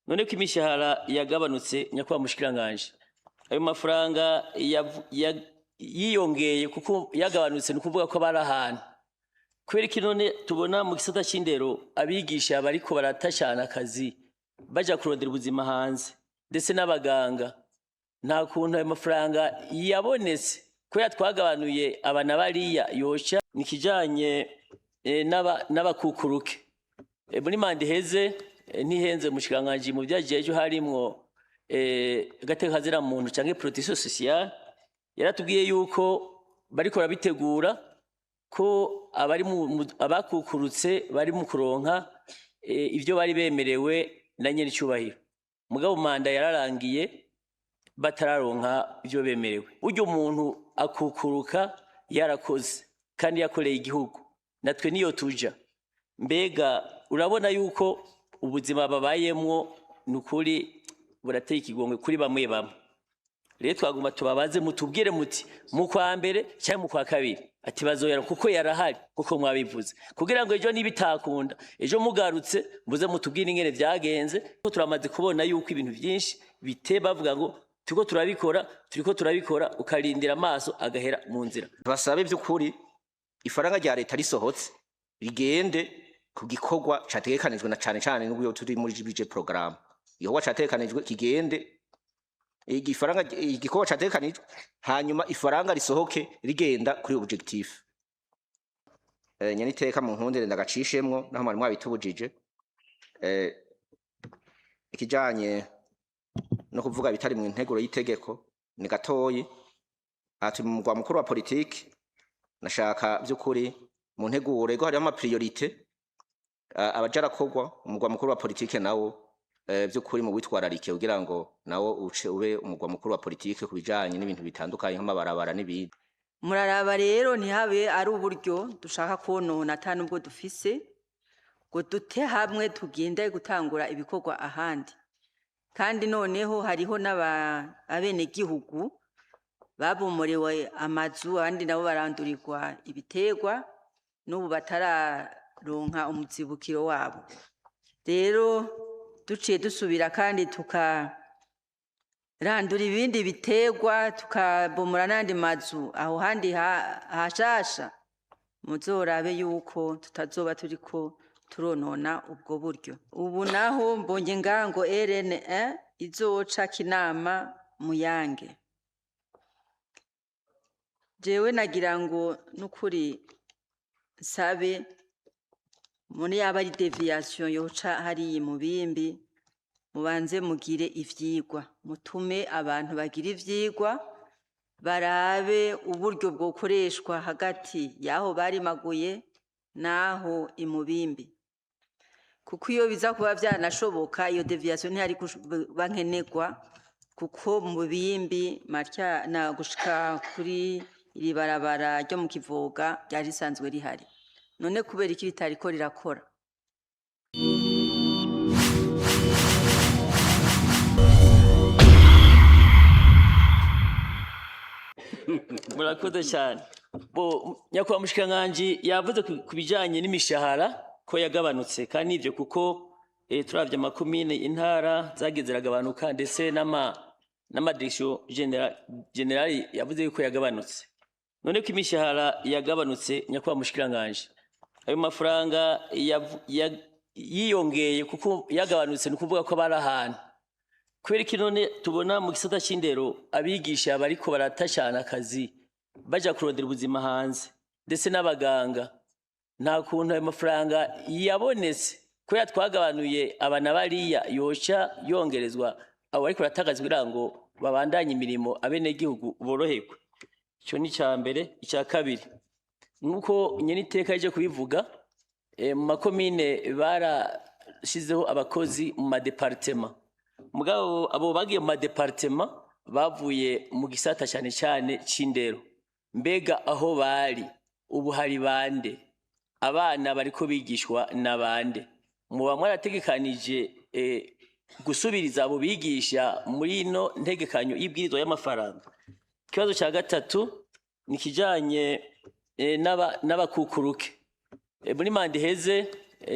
None ko imishahara yagabanutse, nyakubahwa mushikiranganje, ayo mafaranga yiyongeye kuko yagabanutse, ni ukuvuga ko bari ahantu. Kubera iki none tubona mu gisata c'indero abigisha bariko baratashana akazi baja kurondera ubuzima hanze, ndetse n'abaganga? Nta kuntu ayo mafaranga yabonetse kubera twagabanuye aba na bariya yoca? Ni ikijanye n'abakukuruke. Muri manda iheze, ntihenze mushikiranganji, mu vyajeje harimwo agateka muntu canke protection sociale, yaratubwiye yuko bariko barabitegura ko abari abakukurutse bari mu kuronka ivyo bari bemerewe na nyene icubahiro. Mugabo manda yararangiye batararonka ivyo bemerewe. Burya umuntu akukuruka yarakoze kandi yakoreye igihugu, natwe niyo tuja. Mbega urabona yuko ubuzima babayemwo ni ukuri burateye ikigongwe kuri bamwe bamwe. Rero twaguma tubabaze, mutubwire muti mu kwa mbere cyangwa mu kwa kabiri ati bazoyara, kuko yarahari kuko mwabivuze, kugira ngo ejo nibitakunda, ejo mugarutse muze mutubwire ingene vyagenze. Kuko turamaze kubona yuko ibintu byinshi bite bavuga ngo turiko turabikora, turiko turabikora, ukarindira amaso agahera mu nzira. Basabe by'ukuri ifaranga rya leta risohotse rigende ku gikorwa categekanijwe, na cane cane n'uburyo turi muri budget programme, igikorwa categekanijwe kigende igifaranga igikorwa categekanijwe, hanyuma ifaranga risohoke rigenda kuri objectif. Nyene iteka mu nkundire ndagacishemwo naho mwari mwabitubujije. Ikijanye no kuvuga bitari mu nteguro y'itegeko ni gatoyi. Aha turi mu mugwa mukuru wa politiki. Nashaka by'ukuri mu nteguro ego hariho ama priorités abaja arakorwa, umugwa mukuru wa politike nawo by'ukuri mu witwararike kugira ngo nawo uce ube umugwa mukuru wa politike ku bijanye n'ibintu bitandukanye nk'amabarabara n'ibindi. Muraraba rero ntihabe ari uburyo dushaka konona ata nubwo dufise, ngo dute hamwe tugende gutangura ibikorwa ahandi. Kandi noneho hariho n'abenegihugu babomorewe amazu, abandi nabo barandurirwa ibiterwa, n'ubu batararonka umuzibukiro wabo. Rero duciye dusubira kandi tukarandura ibindi biterwa, tukabomora n'andi mazu aho handi hashasha, muzorabe yuko tutazoba turiko turonona ubwo buryo. Ubu naho mbonye ngango RN1 izoca Kinama Muyange. Jewe nagira ngo nukuri nsabe muri yaba ari déviation yoca hariya mu bimbi, mubanze mugire ivyigwa, mutume abantu bagira ivyigwa, barabe uburyo bwokoreshwa hagati y'aho barimaguye n'aho imubimbi, kuko iyo biza kuba vyanashoboka iyo déviation ntiyari kuba nkenerwa, kuko mu bimbi matya na gushika kuri iri barabara ryo mu Kivoga ryari risanzwe rihari. None kubera iki ritariko rirakora? Murakoze cyane. Bo nyakubahwa mushikiranganji yavuze ku bijanye n'imishahara ko yagabanutse, kandi nivyo, kuko turavye amakomine, intara zagiye ziragabanuka, ndetse n'ama direction générale yavuze yuko yagabanutse. None ko imishahara yagabanutse, nyakubahwa mushikiranganji, ayo mafaranga yiyongeye kuko yagabanutse, ni ukuvuga ko bari ahantu. Kubera iki none tubona mu gisata c'indero abigisha bariko baratashana akazi baja kurondera ubuzima hanze, ndetse n'abaganga? Nta kuntu ayo mafaranga yabonetse kubera twagabanuye aba na bariya yoca yongerezwa abo bariko baratakaza kugira ngo babandanye imirimo, abenegihugu boroherwe? Ico ni ica mbere. Ica kabiri, nk'uko nyene iteka yaje kubivuga, mu makomine barashizeho abakozi mu ma départements. Mugabo abo bagiye mu ma départements bavuye mu gisata cyane cyane c'indero. Mbega aho bari ubu hari bande? Abana bariko bigishwa na bande? Muba mwarategekanije gusubiriza abo bigisha muri ino ntegekanyo y'ibwirizwa y'amafaranga? Ikibazo cya gatatu ni ikijanye n'abakukuruke. Muri manda iheze,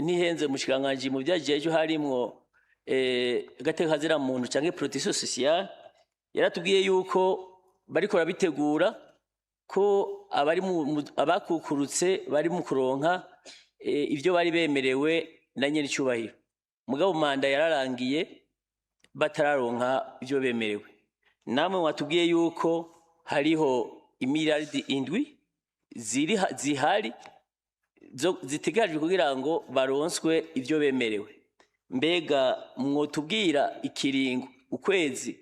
ntihenze mushikiranganji, mu vyajeje harimwo agateka muntu canke protection sociale, yaratubwiye yuko bariko barabitegura, ko abari abakukurutse bari mu kuronka ivyo bari bemerewe na nyene icubahiro, mugabo manda yararangiye batararonka ivyo bemerewe. Namwe mwatubwiye yuko hariho imiliyaridi 7 ziri zihari zitegekanijwe kugira ngo baronswe ivyo bemerewe. Mbega mwotubwira ikiringo, ukwezi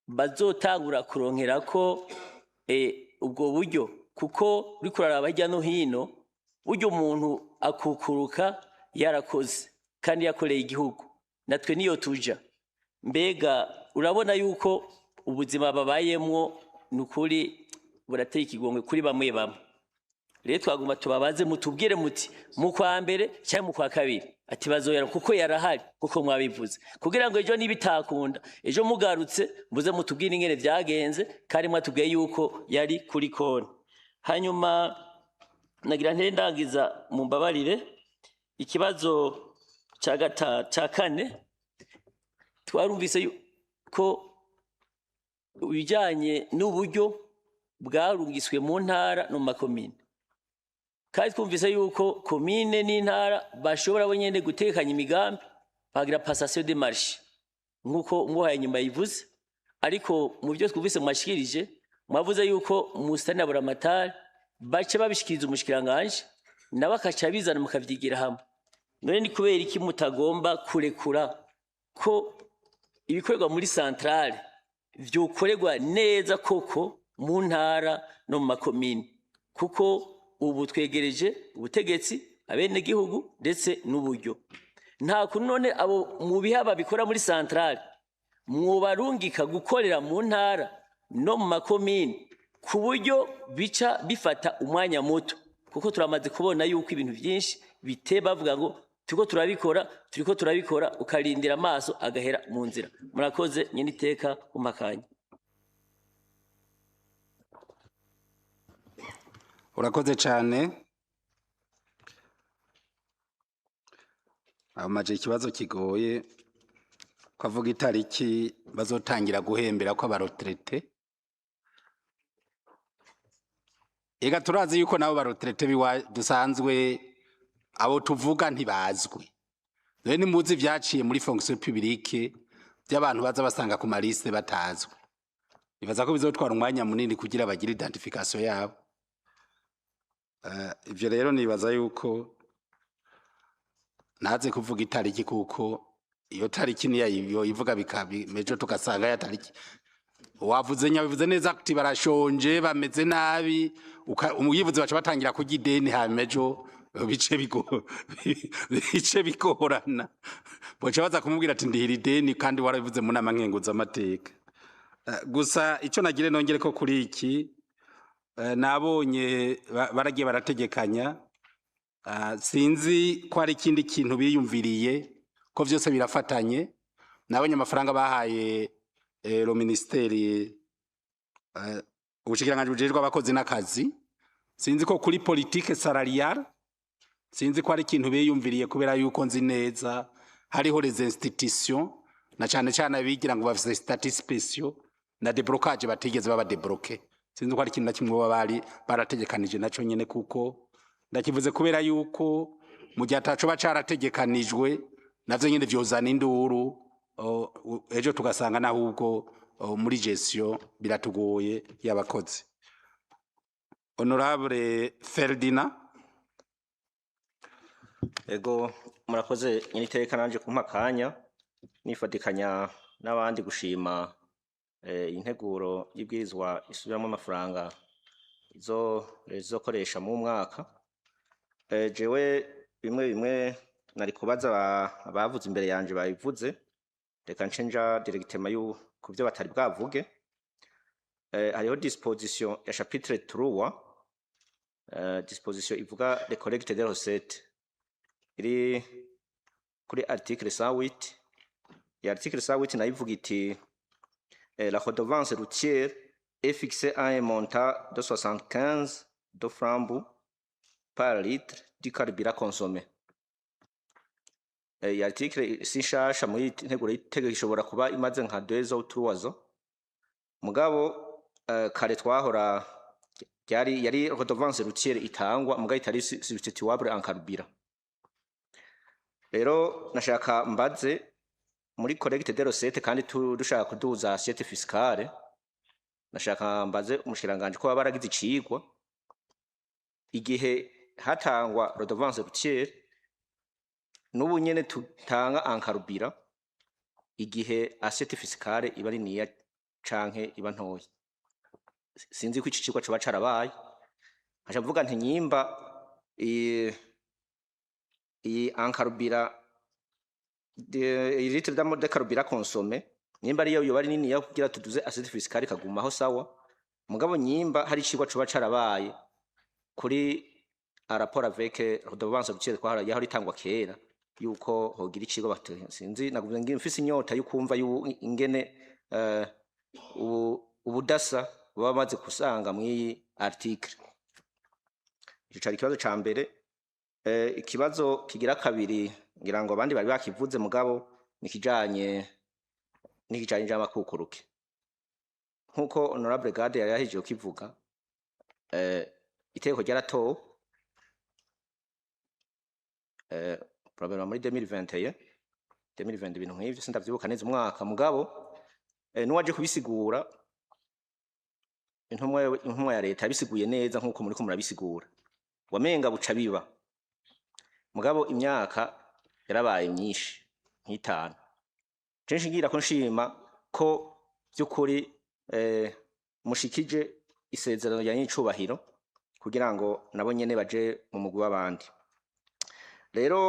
bazotangura kuronkerako ubwo buryo? Kuko uriko uraraba hirya no hino, burya umuntu akukuruka yarakoze kandi yakoreye igihugu, natwe niyo tuja. Mbega urabona yuko ubuzima babayemwo ni ukuri burateye ikigongwe kuri bamwe bamwe. Rero twagomba tubabaze, mutubwire muti mu kwa mbere cyangwa mu kwa kabiri, ati bazoyara kuko yarahari, kuko mwabivuze, kugira ngo ejo nibitakunda, ejo mugarutse muze mutubwire ingene vyagenze, kandi mwatubwiye yuko yari kuri konti. Hanyuma nagira ntere ndangiza, mumbabarire, ikibazo ca kane. Twarumvise ko ibijyanye n'uburyo bwarungiswe mu ntara no mu makomine, kandi twumvise yuko komine n'intara bashobora bo nyene gutekanya imigambi, bagira passation de marché nk'uko nguhaye nyuma yivuze. Ariko mu byo twumvise mwashikirije, mwavuze yuko musitani na buramatari bace babishikiriza umushikiranganje, nawe akaca bizana mukavyigira hamwe. None ni kubera iki mutagomba kurekura ko ibikorerwa muri centrale vyokorerwa neza koko mu ntara no mu makomine? Kuko ubu twegereje ubutegetsi abenegihugu ndetse n'uburyo. Nta kuntu none abo mu biha babikora muri centrale mwobarungika gukorera mu ntara no mu makomine, ku buryo bica bifata umwanya muto? Kuko turamaze kubona yuko ibintu byinshi bite bavuga ngo turiko turabikora, turiko turabikora, ukarindira amaso agahera mu nzira. Murakoze, nyine iteka kumakanya. Urakoze cyane. Amaje ikibazo kigoye kavuga itariki bazotangira guhembera ko aba retraités. Ega turazi yuko nabo ba retraités biwa dusanzwe, abo tuvuga ntibazwi. Rero nimuzi vyaciye muri fonction publique by'abantu baza basanga ku ma listes batazwi. Nibaza ko bizotwara umwanya munini kugira bagire identification yabo. Ivyo rero nibaza yuko ntaze kuvuga itariki, kuko iyo tariki niyo ivuga bikabi mejo tugasanga ya tariki wavuze nyabivuze neza kuti barashonje, bameze nabi, umuyivuze baca batangira kurya ideni, hamejo bice bigorana, boca baza kumubwira ati ndihira ideni kandi warabivuze mu nama nkenguzamateka. Gusa ico nagire nongere ko kuri iki nabonye baragiye barategekanya. Sinzi ko hari ikindi kintu biyumviriye, ko vyose birafatanye. Nabonye amafaranga bahaye le ministère, ubushikiranganji bujejwe abakozi n'akazi. Sinzi ko kuri politique salariale, sinzi ko hari ikintu biyumviriye, kubera yuko nzi neza hariho les institutions na cane cane abigira ngo bafise statut spéciaux na déblocage batigeze baba débloqué. Sinzi ko hari ikintu na kimwe baba bari barategekanije naco nyene, kuko ndakivuze kubera yuko mu gihe ataco ba carategekanijwe, navyo nyene vyozana induru, ejo tugasanga nahubwo muri gestion biratugoye y'abakozi. Honorable Ferdinand. Ego, murakoze nyine iteka nanje kumpa akanya nifatikanya n'abandi gushima integuro y'ibwirizwa isubiramo amafaranga izo rizokoresha mu mwaka. Jewe bimwe bimwe nari kubaza abavuze imbere yanje babivuze, reka nce nja directement yu ku byo batari bwavuge. Hariho disposition ya chapitre 3, disposition ivuga les collectes des recettes, iri kuri article 108. Ya article 108 nayo ivuga iti la redevance routière est fixée à un montant de 75 de francs par litre du carburant consommé. Iyi article si nshasha muri nteguro y'itegeko, ishobora kuba imaze nka 2 ans ou 3 ans. Mugabo kare twahora yari yari redevance routière itangwa, mugabo itari substituable en carburant. Rero nashaka mbaze muri collecte de recettes, kandi dushaka kuduza assiette fiscale, nashaka mbaze umushikiranganje ko baba baragize icigwa igihe hatangwa redevance routière n'ubu nyene tutanga en carburant, igihe assiette fiscale iba ari niya canke iba ntoya. Sinzi ko iki cigwa coba carabaye. Nkaca mvuga nti nyimba iyi en carburant litre de carburant consommé, nyimba ariyo yoba ari niniya kugira tuduze assiette fiscale ikagumaho, sawa. Mugabo nyimba hari icigwa coba carabaye kuri en rapport avec redevance routière twahora yahora itangwa kera, yuko hogira icigwa sinzi, naguvuze ngi mfise inyota yo kumva ingene ubudasa baba bamaze kusanga mw'iyi article. Ico cari ikibazo ca mbere. Ikibazo kigira kabiri, ngira ngo abandi bari bakivuze, mugabo nikijanye n'amakukuruke, nkuko honorable Gade yari yahejeje kukivuga. Itegeko ryaratowe probablement muri 2021, 2020, ibintu nk'ivyo, sindavyibuka neza umwaka. Mugabo n'uwaje kubisigura, intumwa ya leta, yabisiguye neza nkuko muriko murabisigura, wamenga buca biba. Mugabo imyaka yarabaye myinshi, nk'itanu. Censhi ngira ko nshima ko by'ukuri mushikije isezerano rya nyicubahiro kugira ngo nabo nyene baje mu mugwi w'abandi. Rero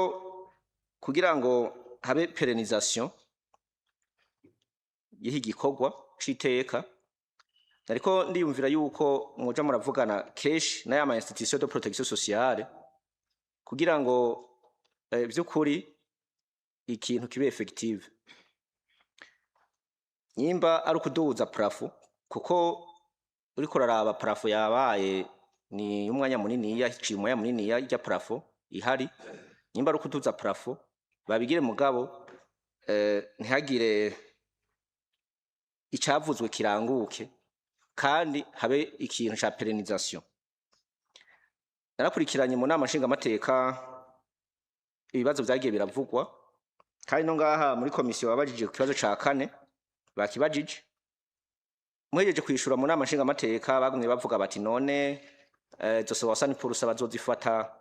kugira ngo habe pérennisation y'iki gikorwa c'iteka, ariko ndiyumvira yuko mwoja muravugana kenshi n'aya ma institution de protection sociale kugira ngo vy'ukuri ikintu kibe effective. Nyimba ari ukuduza plafond, kuko uriko uraraba plafond yabaye ni umwanya muniniya, iciye umwanya muniniya ijya plafond ihari. Nyimba ari ukuduza plafond, babigire, mugabo ntihagire icavuzwe kiranguke, kandi habe ikintu ca pérennisation. Narakurikiranye mu nama nshingamateka ibibazo vyagiye biravugwa, kandi no ngaha muri komisiyo babajije ku kibazo ca kane, bakibajije muhejeje kwishura mu nama nshingamateka, bagumye bavuga bati: "None izo 60% bazozifata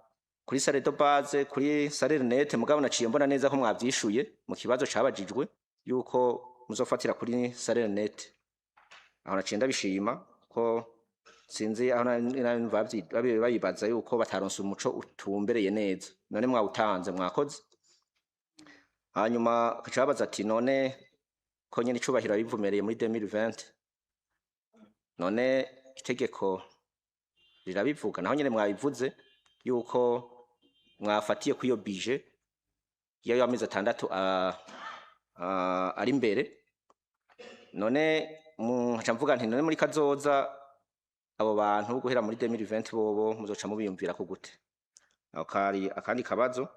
kuri salaire de base, kuri salaire net?" Mugabo naciye mbona neza ko mwavyishuye mu kibazo cabajijwe yuko muzofatira kuri salaire net. Aho naciye ndabishima, ko sinzi aho babibaza yuko bataronse umuco utumbereye neza, none mwawutanze, mwakoze. Hanyuma gaca babaza ati: "None ko nyene icubahiro yabivumereye muri 2020, none itegeko rirabivuga?" Naho nyene mwabivuze yuko mwafatiye kuri iyo budget y'ayo amezi 6 ari imbere. None nkaca mvuga nti: "None muri kazoza abo bantu guhera muri 2020 bobo muzoca mubiyumvira ko gute?" Aho kari akandi kabazo.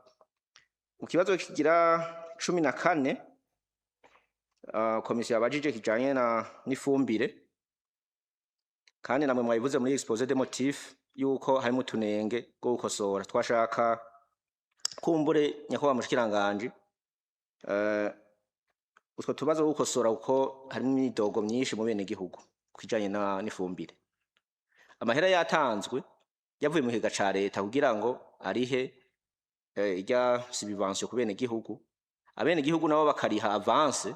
Mu kibazo kigira 14, komisiyo yabajije kijanye na n'ifumbire, kandi namwe mwabivuze muri exposé des motifs yuko harimo utunenge bwo gukosora. Twashaka kumbure, nyakubahwa mushikiranganje, utwo tubazo gukosora, kuko harimo imyidogo myinshi mu bene gihugu kijanye n'ifumbire. Amahera yatanzwe yavuye mu kigega ca leta kugira ngo arihe irya subvention ku bene gihugu, abene gihugu nabo bakariha avance.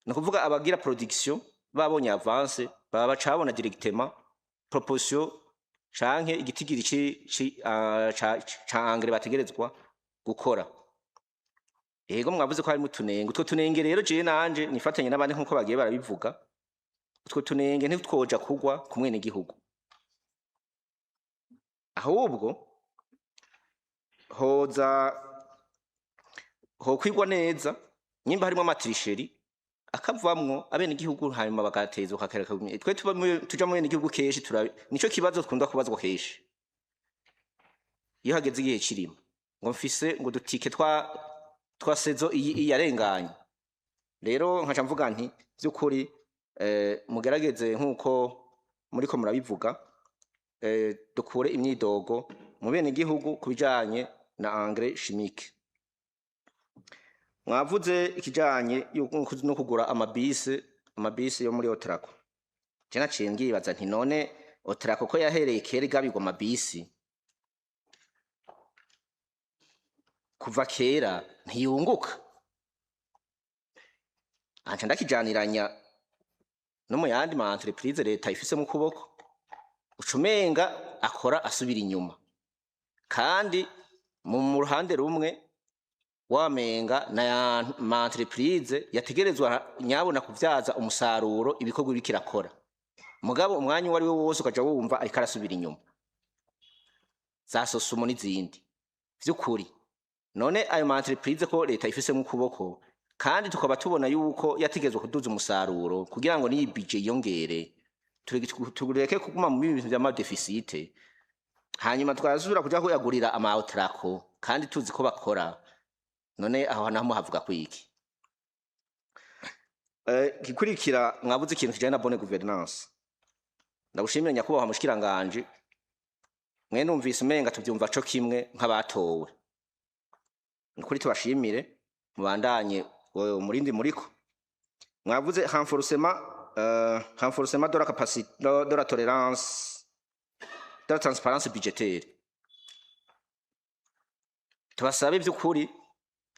Ni ukuvuga abagira production babonye avance, baba bacabona directement proportion canke igitigiri ca engrais bategerezwa gukora. Ego, mwavuze ko harimo utunenge. Utwo tunenge rero, jewe nanje nifatanye n'abandi nkuko bagiye barabivuga, utwo tunenge ntitwoja kugwa ku mwene gihugu, ahubwo hoza hokwigwa neza nyimba harimo ama tricheries akavamwo, abene igihugu hanyuma bagateza ukakereka. Twe tuba tuja mu bene igihugu kenshi, nico kibazo twunda kubazwa kenshi iyo hageze igihe kirimo, ngo mfise ngo dutike twa Twa saison iyi yarenganye. Rero nkaca mvuga nti by'ukuri mugerageze nk'uko muriko murabivuga, dukure imyidogo mu bene igihugu ku bijanye na engrais chimique. Mwavuze ikijanye no kugura amabisi yo muri Otraco. Je naciye ngibaza nti none Otraco ko yahereye kera igabirwa amabisi kuva kera, ntiyunguka? Anca ndakijaniranya no mu yandi ma entreprise leta ifise mu kuboko, ucumenga akora asubira inyuma, kandi mu ruhande rumwe wamenga na ya ma entreprise yategerezwa nyabona kuvyaza umusaruro ibikorwa biriko irakora, mugabo umwanya uwo ari wo wose ukaja wumva ariko arasubira inyuma, za Sosumo n'izindi. Vy'ukuri none ayo ma entreprise ko leta ifise mu kuboko, kandi tukaba tubona yuko yategerezwa kuduza umusaruro kugira ngo n'iyi budget yiyongere, tureke kuguma mu bintu vy'ama déficit, hanyuma twasubira kuja kuyagurira ama Otraco kandi tuzi ko bakora, none aho naho havuga kwiki? Gikurikira, mwabuze ikintu kijanye na bonne gouvernance. Ndagushimira, nyakubahwa mushikiranganje, mwe numvise umenga tuvyumva co kimwe nk'abatowe. Nukuri tubashimire, mubandanye umurindi muriko. Mwavuze renforcement de la capacité de la tolérance de la transparence budgétaire. Tubasabe by'ukuri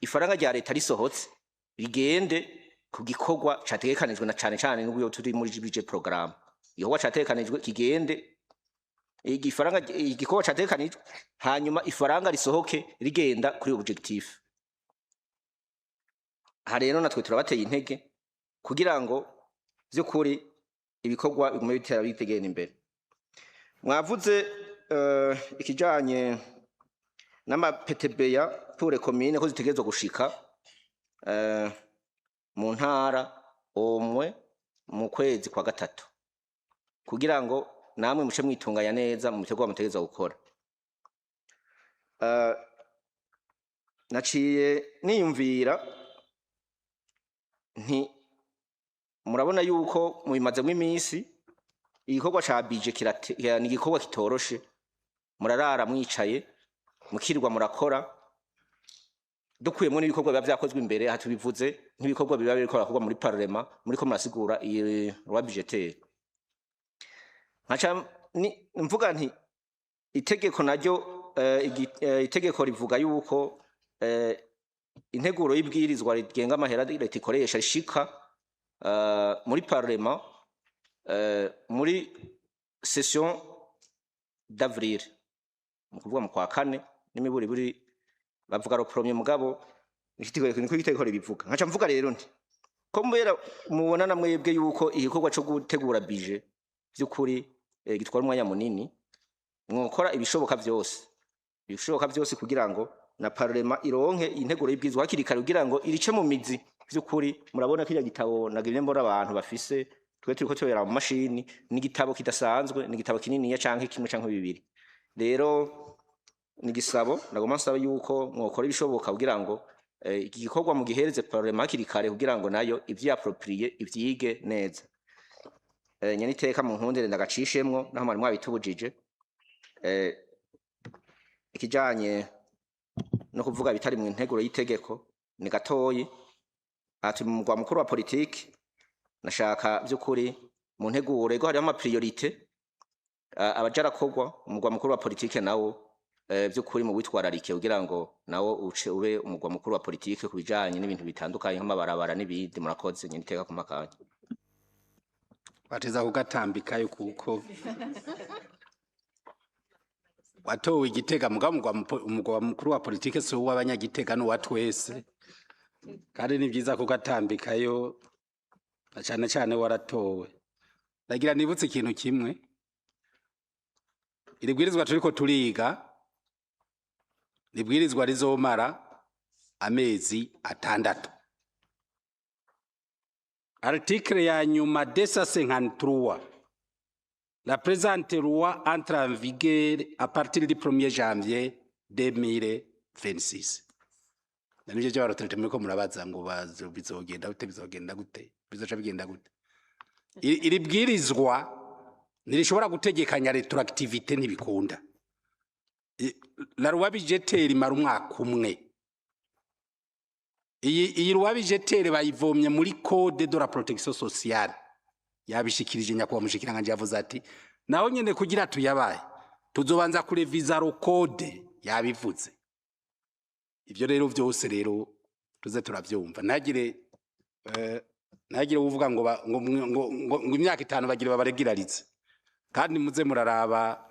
ifaranga rya leta risohotse rigende ku gikorwa categekanijwe, na cane cane n'uburyo turi muri budget programme, igikorwa categekanijwe kigende igifaranga igikorwa categekanijwe, hanyuma ifaranga risohoke rigenda kuri objectif. Aha rero natwe turabateye intege kugira ngo vy'ukuri ibikorwa bigume bitera bitegenda imbere. Mwavuze ikijanye n'ama PTBA pour les communes, ko zitegerezwa gushika mu ntara omwe mu kwezi kwa gatatu, kugira ngo namwe muce mwitunganya neza mu bikorwa mutegerezwa gukora. Naciye niyumvira nti murabona yuko mubimazemwo iminsi, igikorwa ca budget ni igikorwa kitoroshe, murarara mwicaye, mukirirwa murakora, dukuyemwo n'ibikorwa biba vyakozwe imbere. Aha tubivuze nk'ibikorwa biba biriko birakorwa muri parlement, muriko murasigura iyi loi budgétaire. Nkaca mvuga nti itegeko naryo, itegeko rivuga yuko integuro y'ibwirizwa rigenga amahera leta ikoresha rishika muri parlement muri session d'avril, mu kuvuga mu kwa kane n'imiburiburi bavuga le premier, mugabo niko itegeko ribivuga. Nkaca mvuga rero nti ko mbera mubona na mwebwe yuko igikorwa co gutegura budget vy'ukuri gitwara umwanya munini, mwokora ibishoboka byose kugira ngo na parlement ironke integuro y'ibwirizwa hakiri kare, kugira ngo irice mu mizi. Vy'ukuri murabona kiriya gitabo nagimye mbona abantu bafise, twe turiko tubera mu mashini, ni igitabo kidasanzwe, ni igitabo kininiya, canke kimwe canke bibiri. Rero ni igisabo nagomba nsaba yuko mwokora ibishoboka kugira ngo iki gikorwa mugihereze parlement hakiri kare, kugira ngo nayo ivy' ivyige neza. Nyeniteka mu nkundire ndagacishemwo naho mwari mwabitubujije, ikijanye no kuvuga bitari mu nteguro y'itegeko ni gatoyi. Aha turi mu mugwa mukuru wa politiki. Nashaka by'ukuri mu nteguro ego hariho ama priorités abaja arakorwa, umugwa mukuru wa politike nawo by'ukuri mu witwararike, kugira ngo nawo uce ube umugwa mukuru wa politike ku bijanye n'ibintu bitandukanye nk'amabarabara n'ibindi. Murakoze, nyeniteka ku makanya. Bateza kugatambikayo kuko watowe Igitega, mugabo umugwa mukuru wa politike si uw'abanyagitega, n'uwa twese, kandi ni byiza kugatambikayo na cane cane waratowe. Ndagira nibutse ikintu kimwe: iri bwirizwa turiko turiga ni bwirizwa rizomara amezi 6. Article ya nyuma 253: la présente loi entre en vigueur à partir du 1er janvier 2026. Na nivyo vy'aba retraités muriko murabaza ngo bizogenda gute, bizogenda gute, bizoca bigenda gute? Iri bwirizwa ntirishobora gutegekanya rétroactivité, ntibikunda. La loi budgétaire imara umwaka umwe. Iyi loi budgétaire bayivomye muri code de la protection sociale. Yabishikirije nyakubahwa mushikiranganje, yavuze ati naho nyene kugira tuyabaye tuzobanza kureviza le code, yabivuze. Ivyo rero vyose rero tuze turavyumva, ntagire uvuga ngo ngo imyaka 5 bagire babaregirarize. Kandi muze muraraba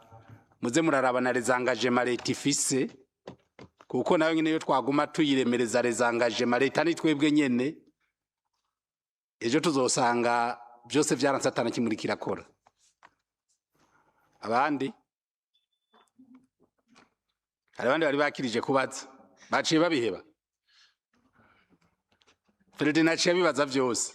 na les engagements leta ifise, kuko nayo nyene iyo twaguma tuyiremereza les engagements leta, ni twebwe nyene ejo tuzosanga byose vyaranse atana kimuri kirakora. Abandi, hari abandi bari bakirije kubaza baciye babiheba. Ferdinand aciye abibaza vyose.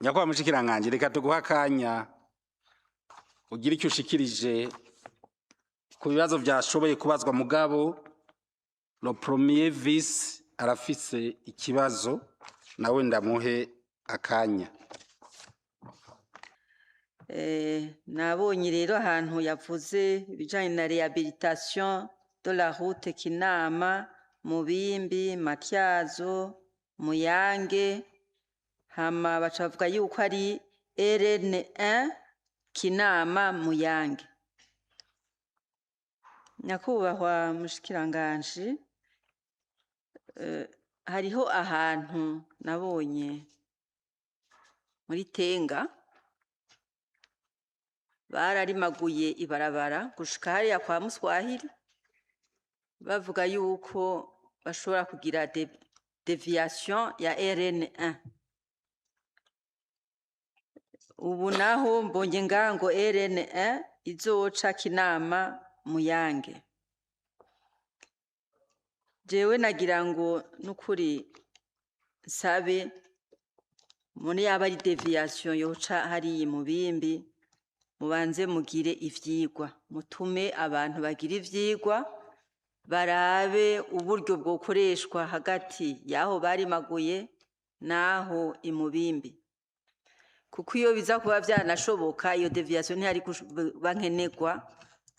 Nyakubahwa mushikiranganje, reka tuguha akanya ugire icyo ushikirije ku bibazo vyashoboye kubazwa. Mugabo le premier vice arafise ikibazo nawe, ndamuhe akanya. Nabonye rero ahantu yavuze ibijanye na réhabilitation de la route Kinama, Mubimbi, Matyazo, Muyange, hama baca bavuga yuko ari RN1 Kinama Muyange. Nyakubahwa mushikiranganji, hariho ahantu nabonye muri Tenga bararimaguye ibarabara gushika hariya kwa Muswahili, bavuga yuko bashobora kugira déviation ya RN1. Ubu naho mbonye ngaha ngo RN1 izoca Kinama Muyange. Jewe nagira ngo nukuri nsabe muri yaba ari déviation yoca hariya mu Bimbi, mubanze mugire ivyigwa, mutume abantu bagira ivyigwa, barabe uburyo bwokoreshwa hagati y'aho barimaguye n'aho imubimbi, kuko iyo biza kuba vyanashoboka iyo déviation ntiyari kuba nkenerwa,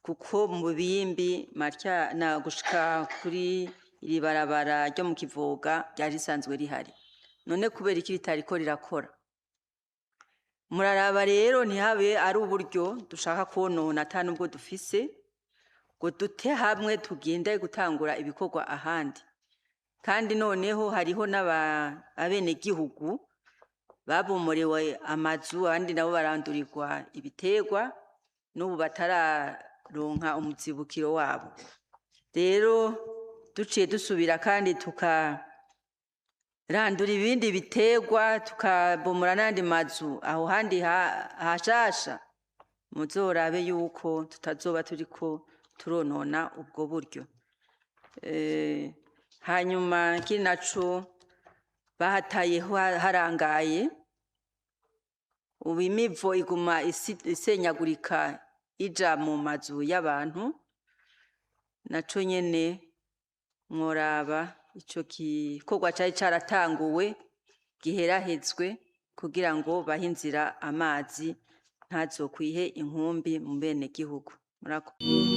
kuko mu Bimbi Matya na gushika kuri iri barabara ryo mu Kivoga ryari risanzwe rihari. None kubera iki ritariko rirakora? Muraraba rero ntihabe ari uburyo dushaka konona ata nubwo dufise, ngo dute hamwe tugende gutangura ibikorwa ahandi. Kandi noneho hariho n'abenegihugu babomorewe amazu, abandi nabo barandurirwa ibiterwa, n'ubu batararonka umuzibukiro wabo. Rero duciye dusubira kandi tukarandura ibindi biterwa, tukabomora n'andi mazu aho handi hashasha, muzorabe yuko tutazoba turiko turonona ubwo buryo. Hanyuma ikindi naco, bahatayeho harangaye, ubu imivo iguma isenyagurika ija mu mazu y'abantu. Naco nyene mworaba ico gikorwa cari caratanguwe giherahezwe, kugira ngo bahe inzira amazi ntazokwihe inkumbi mu bene gihugu. Murakoze.